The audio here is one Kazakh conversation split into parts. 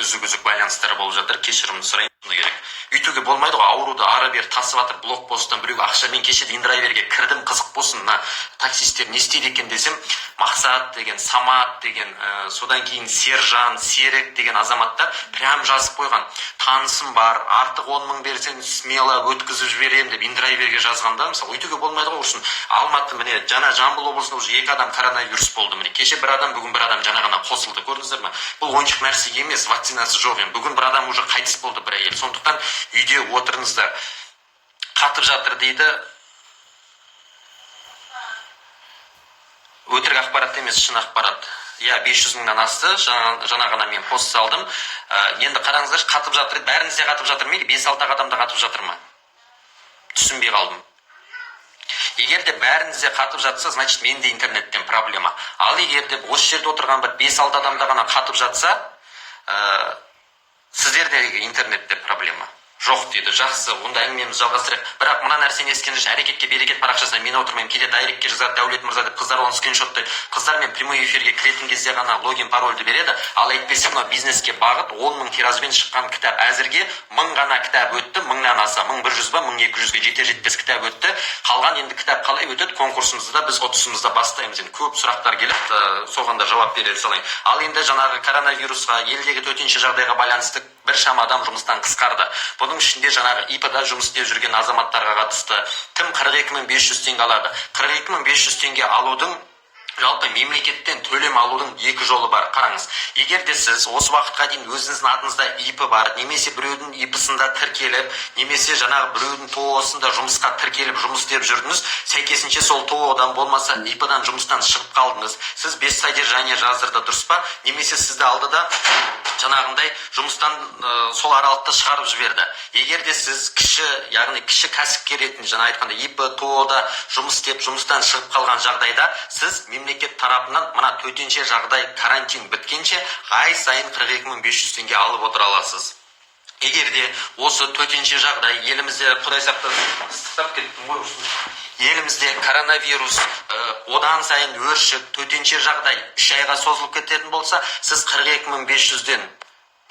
Үзік үзік байланыстар болып жатыр, кешірім сұраймын. Керек, өйтуге болмайды ғой, ауруды ары бері тасып жатыр. Блокпосттан біреу ақша, мен кеше индрайверге кірдім, қызық болсын, мына таксисттер не істейді екен десем, Мақсат деген, Самат деген, содан кейін Сержан, Серік деген азаматтар прям жазып қойған: «Танысым бар, артық 10 000 берсең, смело өткізіп жіберемін», — деп индрайверге жазған да. Мысалы, өйтуге болмайды ғой. Құрсын, Алматы, міне, жаңа Жамбыл облысында уже екі адам коронавирус болды. Міне, кеше бір адам, бүгін бір адам жаңа ғана қосылды, көрдіңіздер ме? Бұл ойыншық нәрсе емес, вакцинасы жоқ. Енді бүгін бір адам уже қайтыс болды, бір әйел. Сондықтан үйде отырыңыздар. Қатып жатыр дейді. Өтірік ақпарат емес, шын ақпарат, иә. 500 мыңнан асты, жаңа ғана мен пост салдым. Енді қараңыздаршы, қатып жатыр, бәріңізде қатып жатыр ма или бес алты ақ адамда қатып жатыр ма? Түсінбей қалдым. Егер де бәріңізде қатып жатса, значит, менде интернеттен проблема. Ал егер де осы жерде отырған бір бес алты адамда ғана қатып жатса, сіздерде интернетте проблема жоқ дейді. Жақсы, онда әңгімемізді жалғастырайық. Бірақ мына нәрсені ескеріңізші: «Әрекетке берекет» парақшасына мен отырмаймын. Кейде директке жазады «Дәулет мырза» деп, қыздар оны скриншоттайды. Қыздар мен прямой эфирге кіретін кезде ғана логин, парольді береді. Ал әйтпесе мынау «Бизнеске бағыт» 10 000 тиражбен шыққан кітап. Әзірге 1000 ғана кітап өтті, 1000-нан аса, 1100 ба, 1200-ге жетер жетпес кітап өтті. Қалған енді кітап қалай өтеді? Конкурсымызды да біз ұтысымызда бастаймыз. Енді көп сұрақтар келеді, соған да жауап бере салайын. Ал енді жаңағы коронавирусқа, елдегі төтенше жағдайға байланысты біршама адам жұмыстан қысқарды. Бұның ішінде жаңағы ИП да жұмыс істеп жүрген азаматтарға қатысты. Кім 42 500 теңге алады? 42 500 теңге алудың, жалпы мемлекеттен төлем алудың екі жолы бар. Қараңыз, егер де сіз осы уақытқа дейін өзіңіздің атыңызда ИП бар немесе біреудің ИП-сында тіркеліп, немесе жаңағы біреудің ТОО-сында жұмысқа тіркеліп, жұмыс істеп жүрдіңіз, сәйкесінше сол ТОО-дан болмаса ИП-дан жұмыстан шығып қалдыңыз, сіз без содержания жаздырды, дұрыс па? Немесе сізді алды да, жаңағындай жұмыстан сол аралықта шығарып жіберді. Егер де сіз кіші, яғни кіші кәсіпкер ретінде, жаңа айтқандай, ИП, ТОО-да жұмыс істеп, жұмыстан шығып қалған жағдайда, сіз мемлекет тарапынан мына төтенше жағдай, карантин біткенше ай сайын 42 500 теңге алып отыра аласыз. Егер де осы төтенше жағдай елімізде, құдай сақтасын, ыстықтап кеттім ғой осыны, елімізде коронавирус одан сайын өршіп, төтенше жағдай 3 айға созылып кететін болса, сіз 42 500-ден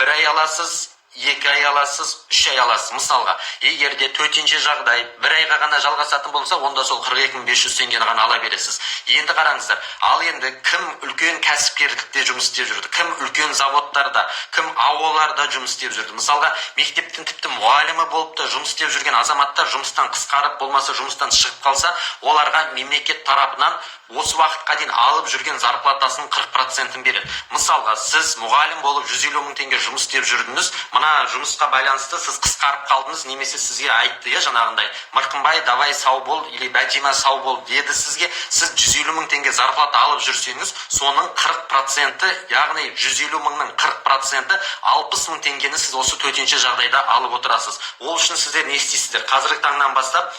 бір ай аласыз, 2 ай аласыз, 3 ай аласыз. Мысалға, егер де төтенше жағдай бір айға ғана жалғасатын болса, онда сол 42 500 теңгені ғана ала бересіз. Енді қараңыздар, ал енді кім үлкен кәсіпкерлікте жұмыс істеп жүрді, кім үлкен заводтарда, кім АО-ларда жұмыс істеп жүрді, мысалға, мектептің тіпті мұғалімі болып та жұмыс істеп жүрген азаматтар жұмыстан қысқарып, болмаса жұмыстан шығып қалса, оларға мемлекет тарапынан осы уақытқа дейін алып жүрген зарплатасының 40%-ін береді. Мысалға, сіз мұғалім болып 150 000 теңге жұмыс істеп жүрдіңіз. Мына жұмысқа байланысты сіз қысқарып қалдыңыз немесе сізге айтты, иә, жаңағындай: «Мырқымбай, давай, сау бол» или «Бәтима, сау бол» деді сізге. Сіз 150 000 теңге зарплата алып жүрсеңіз, соның 40%-і, яғни 150 мыңның 40%-і 60 000 теңгені сіз осы төтенше жағдайда алып отырасыз. Ол үшін сіздер не істейсіздер? Қазіргі таңнан бастап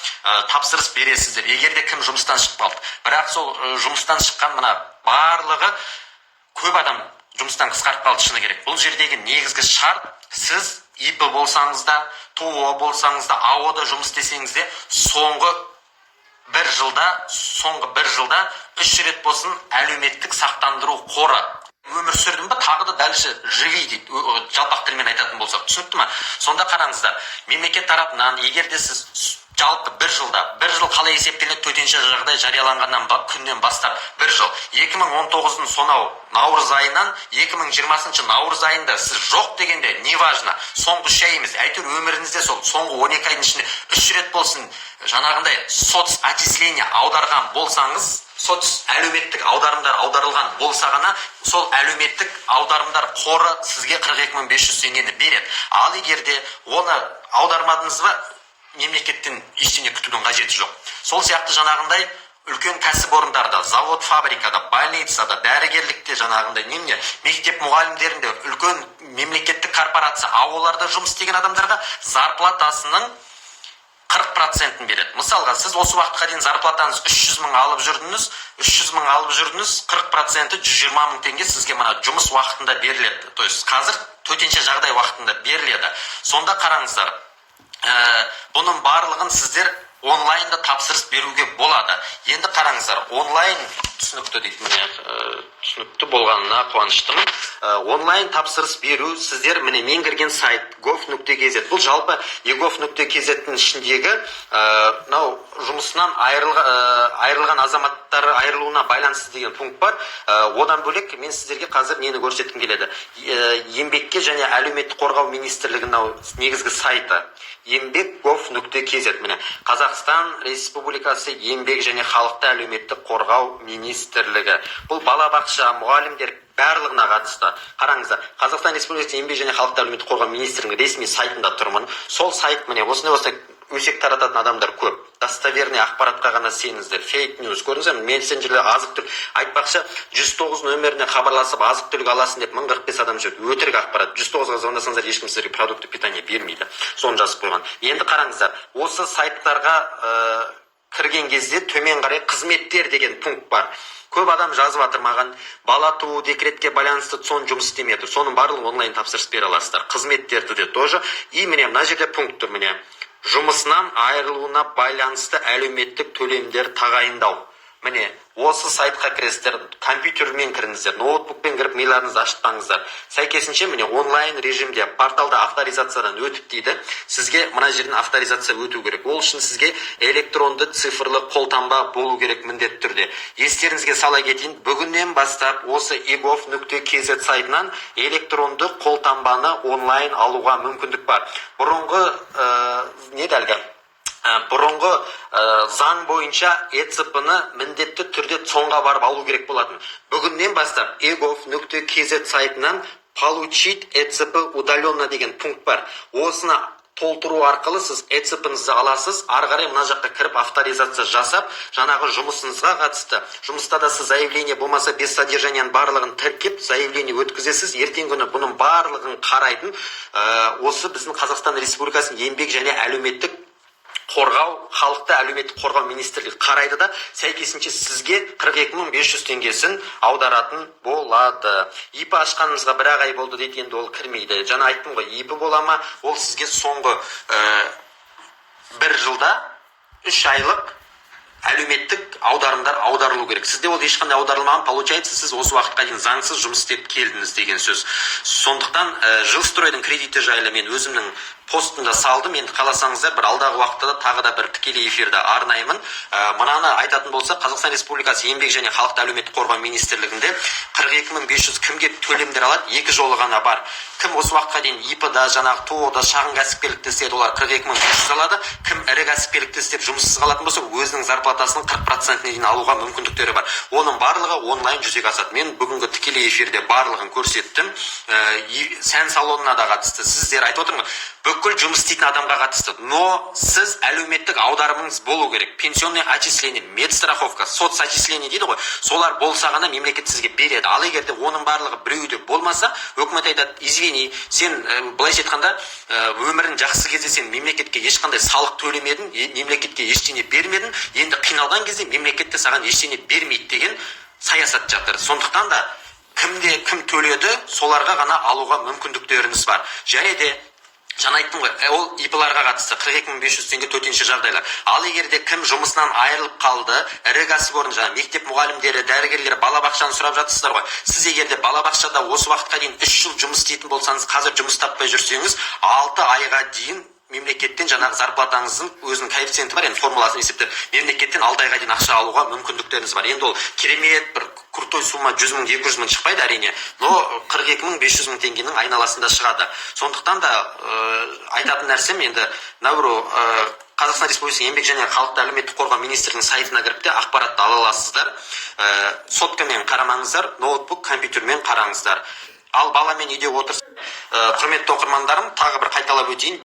тапсырыс бересіздер, егер де кім жұмыстан шығып қалды. Бірақ сол жұмыстан шыққан мына барлығы, көп адам жұмыстан қысқарып қалды, шыны керек. Бұл жердегі негізгі шарт: сіз ИП болсаңыз да, ТОО болсаңыз да, АО да жұмыс істесеңіз де, соңғы бір жылда үш рет болсын әлеуметтік сақтандыру қоры өмір сүрдім ба, тағы да дальше живи дейді, жалпақ тілмен айтатын болсақ. Түсінікті ма? Сонда қараңыздар, мемлекет тарапынан егер де сіз жалпы бір жылда, бір жыл қалай есептелінеді? Төтенше жағдай жарияланғаннан күннен бастап бір жыл. 2019-дың сонау наурыз айынан 2020 наурыз айында сіз жоқ дегенде, неважно, соңғы 3 ай емес, әйтеуір өміріңізде сол соңғы 12 айдың ішінде үш рет болсын жаңағындай соцотчисление аударған болсаңыз, соц әлеуметтік аударымдар аударылған болса ғана, сол әлеуметтік аударымдар қоры сізге 42 500 теңгені береді. Ал егер де оны аудармадыңыз ба, мемлекеттен ештеңе күтудің қажеті жоқ. Сол сияқты жаңағындай үлкен кәсіпорындарда, завод, фабрикада, больницада, дәрігерлікте, жаңағындай немене, мектеп мұғалімдерінде, үлкен мемлекеттік корпорация, АО-ларда жұмыс істеген адамдарға зарплатасының 40%-ін береді. Мысалға, сіз осы уақытқа дейін зарплатаңыз 300 мың алып жүрдіңіз, 300 мың алып жүрдіңіз, 40%-і 120 мың теңге сізге мына жұмыс уақытында беріледі, то есть қазір төтенше жағдай уақытында беріледі. Сонда қараңыздар, бұның барлығын сіздер онлайнда тапсырыс беруге болады. Енді қараңыздар, онлайн Түсінікті дейді. Міне, түсінікті болғанына қуаныштымын. Онлайн тапсырыс беру, сіздер, міне, мен кірген сайт gov.kz. Бұл жалпы egov.kz-тің ішіндегі мынау жұмысынан айырылған азаматтар айырылуына байланысты деген пункт бар. Одан бөлек мен сіздерге қазір нені көрсеткім келеді? Еңбекке және әлеуметтік қорғау министрлігінің мынау негізгі сайты еңбек gov.kz. Міне, Қазақстан Республикасы Еңбек және халықты әлеуметтік қорғау министрлігі. Бұл балабақша, мұғалімдер, барлығына қатысты. Қараңыздар, Қазақстан Республикасы Еңбек және халықты әлеуметтік қорғау министрлігінің ресми сайтында тұрмын. Сол сайт, міне, осындай осындай өсек тарататын адамдар көп, достоверный ақпаратқа ғана сеніңіздер. Фейк ньюс көрдіңіздер ме? Мессенджерлер, азық түлік айтпақшы, 109 нөміріне хабарласып, азық түлік аласың деп 1045 адам жүрді. Өтірік ақпарат. 109-ға звондасаңыздар, ешкім сіздерге продукты питания бермейді. Соны жазып қойған. Енді қараңыздар, осы сайттарға кірген кезде төмен қарай «Қызметтер» деген пункт бар. Көп адам жазып жатыр маған, бала туу, декретке байланысты ЦОН жұмыс істемей жатыр. Соның барлығын онлайн тапсырыс бере аласыздар, қызметтерді де тоже. И міне, мына жерде пункт тұр, міне, жұмысынан айырылуына байланысты әлеуметтік төлемдер тағайындау. Міне, осы сайтқа кіресіздер. Компьютермен кіріңіздер, ноутбукпен кіріп, миларыңызды ашытпаңыздар. Сәйкесінше, міне, онлайн режимде порталда авторизациядан өтіп дейді. Сізге мына жерден авторизация өту керек. Ол үшін сізге электронды цифрлы қолтаңба болу керек міндетті түрде. Естеріңізге сала кетейін, бүгіннен бастап осы egov.kz сайтынан электронды қолтаңбаны онлайн алуға мүмкіндік бар. Бұрынғы не еді әлгі, бұрынғы заң бойынша ЭЦП-ны міндетті түрде ЦОНға барып алу керек болатын. Бүгіннен бастап egov.kz сайтынан «Получить ЭЦП удаленно» деген пункт бар. Осыны толтыру арқылы сіз ЭЦП-ңізді аласыз. Ары қарай мына жаққа кіріп, авторизация жасап, жаңағы жұмысыңызға қатысты, жұмыста да сіз заявление болмаса без содержанияның барлығын тіркеп, заявление өткізесіз. Ертеңгі күні бұның барлығын қарайтын осы біздің Қазақстан Республикасының Еңбек және әлеуметтік қорғау, халықты әлеуметтік қорғау министрлігі қарайды да, сәйкесінше сізге 42 500 теңгесін аударатын болады. ИП ашқанымызға бір ақ ай болды дейді. Енді ол кірмейді. Жаңа айттым ғой, ИП бола ма? Ол сізге соңғы бір жылда 3 айлық әлеуметтік аударымдар аударылу керек. Сізде ол ешқандай аударылмаған. Получается, сіз осы уақытқа дейін заңсыз жұмыс істеп келдіңіз деген сөз. Сондықтан Жилстройдың кредиті жайлы мен өзімнің постымда салдым. Енді қаласаңыздар, бір алдағы уақытта да тағы да бір тікелей эфирді арнаймын. Мынаны айтатын болсақ, Қазақстан Республикасы Еңбек және халықты әлеуметтік қорғау министрлігінде 42 500 кімге төлемдер алады? Екі жолы ғана бар. Кім осы уақытқа дейін ИП да, жаңағы ТОО да, шағын кәсіпкерлікті істеді, олар 42 500 алады. Кім ірі кәсіпкерлікті істеп, жұмыссыз қалатын болса, өзінің зарплатасының 40%-іне дейін алуға мүмкіндіктері бар. Оның барлығы онлайн жүзеге асады. Мен бүгінгі тікелей эфирде барлығын көрсеттім. Сән салонына да қатысты сіздер айтып отырмын ғой, бүкіл жұмыс істейтін адамға қатысты. Но сіз әлеуметтік аударымыңыз болу керек, пенсионный отчисление, медстраховка, соцотчисление дейді ғой, солар болса ғана мемлекет сізге береді. Ал егер де оның барлығы біреуде болмаса, өкімет айтады: «Извини, сен былайша айтқанда, өмірің жақсы кезде сен мемлекетке ешқандай салық төлемедің, мемлекетке ештеңе бермедің, енді қиналған кезде мемлекет те саған ештеңе бермейді» деген саясат жатыр. Сондықтан да кімде кім төледі, соларға ғана алуға мүмкіндіктеріңіз бар. Және де жаңа айттым ғой, ол ИП-ларға қатысты 42 500 теңге төтенше жағдайлар. Ал егер де кім жұмысынан айырылып қалды, ірі кәсіпорын, жаңағы мектеп мұғалімдері, дәрігерлер, балабақшаны сұрап жатырсыздар ғой. Сіз егер де балабақшада осы уақытқа дейін 3 жыл жұмыс істейтін болсаңыз, қазір жұмыс таппай жүрсеңіз, 6 айға дейін мемлекеттен жаңағы зарплатаңыздың өзінің коэффициенті бар, енді формуласын есептеп, мемлекеттен 6 айға дейін ақша алуға мүмкіндіктеріңіз бар. Енді ол керемет бір крутой сумма 100 000, 200 000 шықпайды, әрине, но 42 мың, 500 мың теңгенің айналасында шығады. Сондықтан да айтатын нәрсем, енді мына бір Қазақстан Республикасы Еңбек және халықты әлеуметтік қорғау министрлігінің сайтына кіріп те ақпаратты ала аласыздар. Соткамен қарамаңыздар, ноутбук, компьютермен қараңыздар. Ал баламен үйде отырса, құрметті оқырмандарым, тағы бір қайталап өтейін.